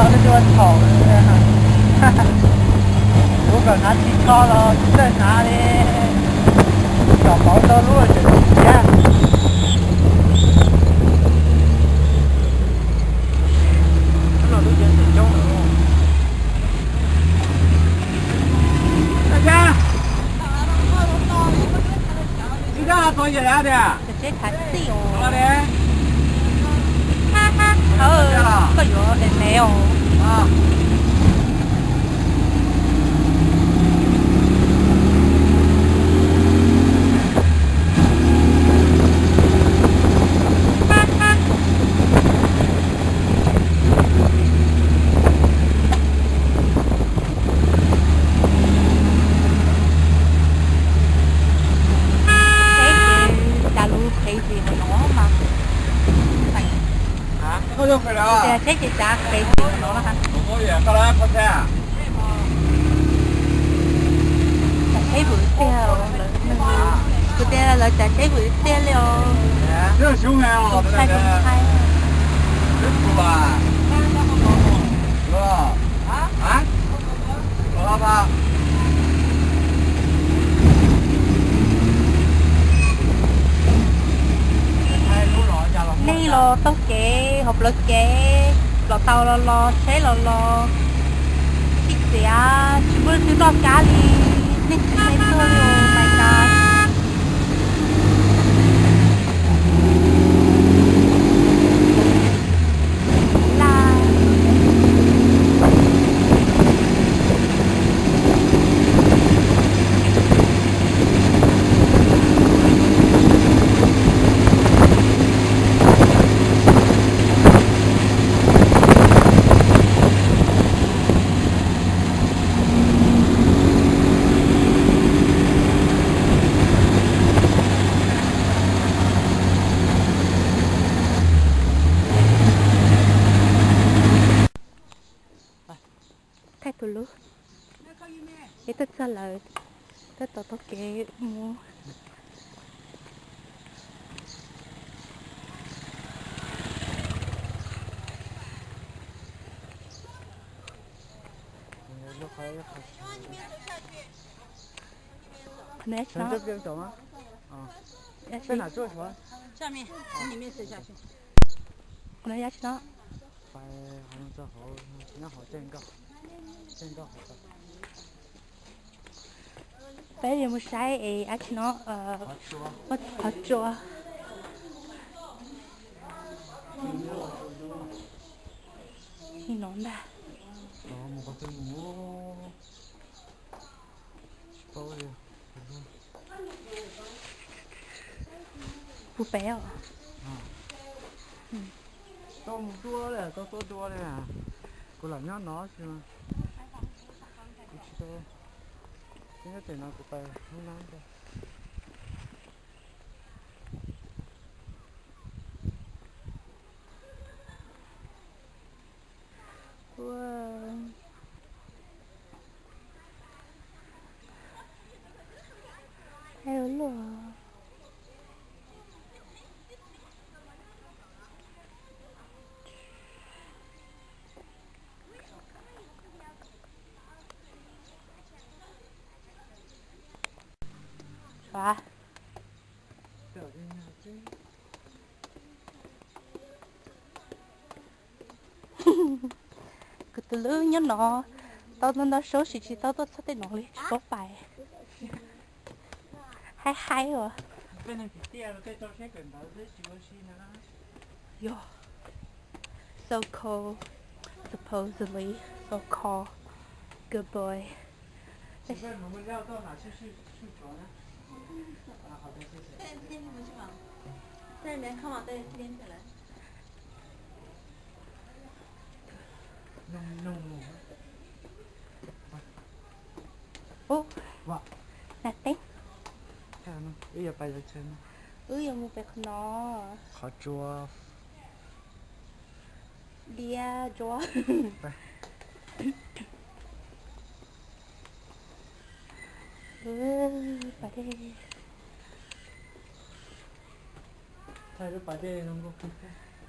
Lub dua thaum, lub kom hnav tsis kho los tsis txawj hnav li, kom pauv tau lub tseem tsis khiav. Tsis tau txog yam tiag. Koj yuav es me os. Tsheb ces cas lub qhev zis hauv no mas, tias tsheb ces cas qhev zis hauv no na. Cas tsheb vwm tiag, kuv tias lawv cas tsheb vwm tiag li os. Ntshai ntshai. Nej los taug kev hauv plawv kev, los tau los los, tsheb los los, tsis txiav, tsis muaj leej twg noj kab li, nej tsis txhawj tuag li os, mas cas. Thaij tus lub, es tuaj txog lawm, tuaj tom taug kev mus. Qhov no dab tsi no? Qhov no dab tsi no? Peb yuav mus saib es dab tsi no, qhov tsua. No ntag. Puas pem os? Tau mus dua li, tau tuaj dua li. Kuv lam nyob no tsis, kuv tsis tau, kuv nyob tim no kuv pais hnub no. Ua, luaj. Kuv tus hlub nyob no, tau ntau ntau suab tsis, tsis tau tuaj txog tej no li, tsis paub pais. Haib haib os. Yog. So cold. Supposedly so cold. Good boy. Ub, na teb. Wb yuav mus pem qhov no. Qhov tsua. Diab tsua. Pas dej. Thaij lub pas dej no.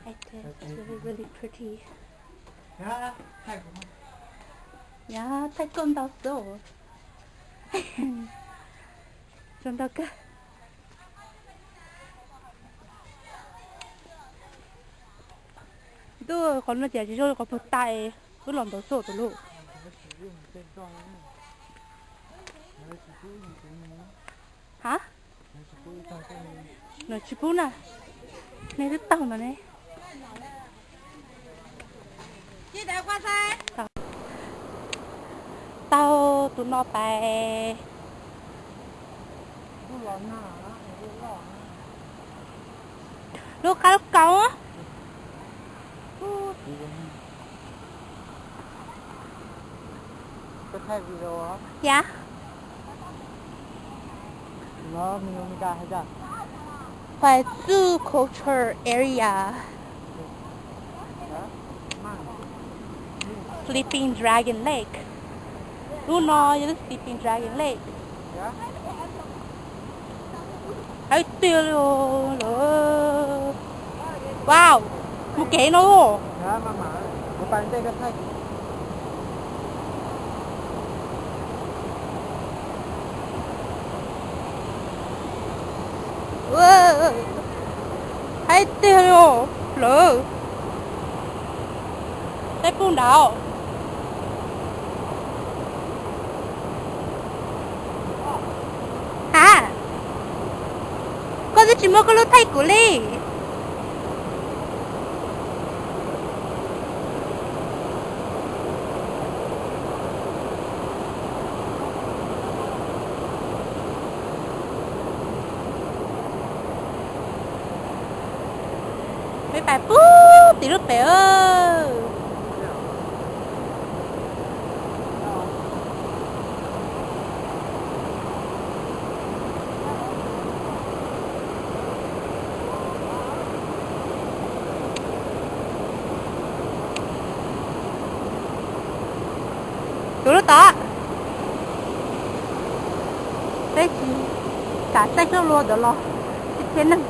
It's really pretty. Yav thaij koj ntau xwb. Zoo ntau kawg. Ntuj, qhov no tias tsis zoo li qhov puag ta, wb los ntawd xwb tus lub. Ha? Nws tsis pub na. Nej twb taug ntawd ne. Taug tus no pais. Lub qab lub kaus. Yav Pais Txuj Culture Area. Sleeping Dragon Lake. Lub no yog lub Sleeping Dragon Lake. Hais tiag li lawm. Wow, mus kev no. Hais tiag li lawm. Tej pub nrad. Ha, koj twb tsis muab koj lub thaij kuv li. Peb pais pub tim lub pem. Tus lub tod, peb tsis kam saib xyoob lua ntawd los thiab neeg.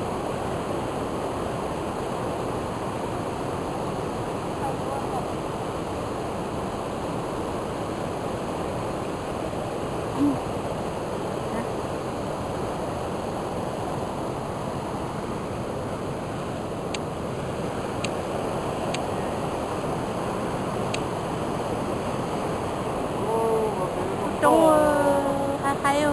Roob haib haib.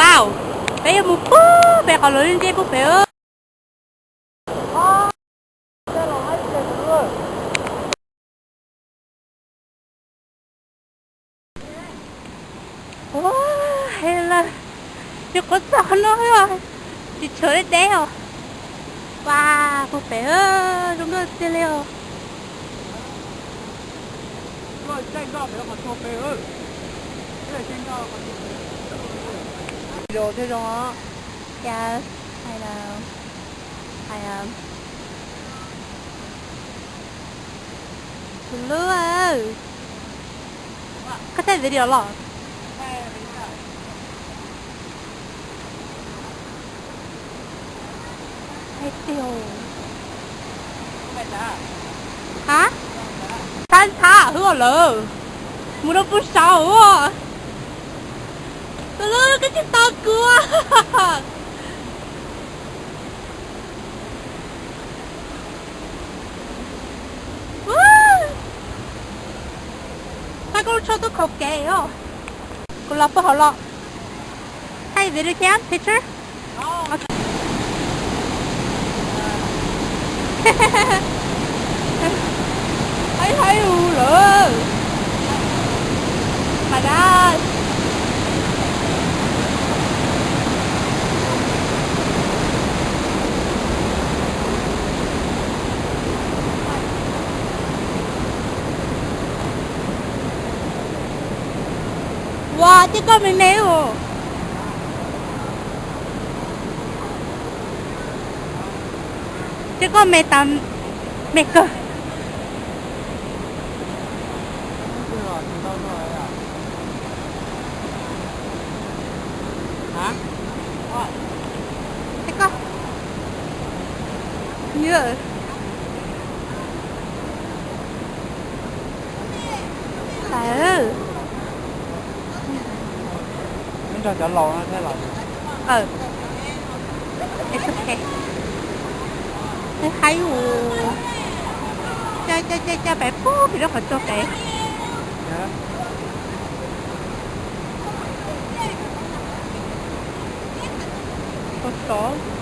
Wow, peb yuav mus pub pem qhov lawv li ntej pub pem. Ua, hais lawm, tsis quav txog qhov no, tsis tshua deb deb os. Ua, pub pem zoo nkauj tiag li os. Thiab zoo os. Hais lawm, hais lawm. Tus lub, koj thaij video los? Hais tiag. Ha? Tab ntxhab hwb lawm. Mus rau pug saud. Tus lub, koj tsis tau kuv. Pab koj lub tshuaj tub khaus kev os. Kuv los puag hauv los. Thaij video thiab picture. Haib haib lawm. Mas dab. Ua, ces koj me me os. Ces koj me tas, me kawg. Ces koj, tas. Nrog cov laus no thiab los. Haib hu, ca ca ca pem pub pem rau qhov tsua pem. Ua sov.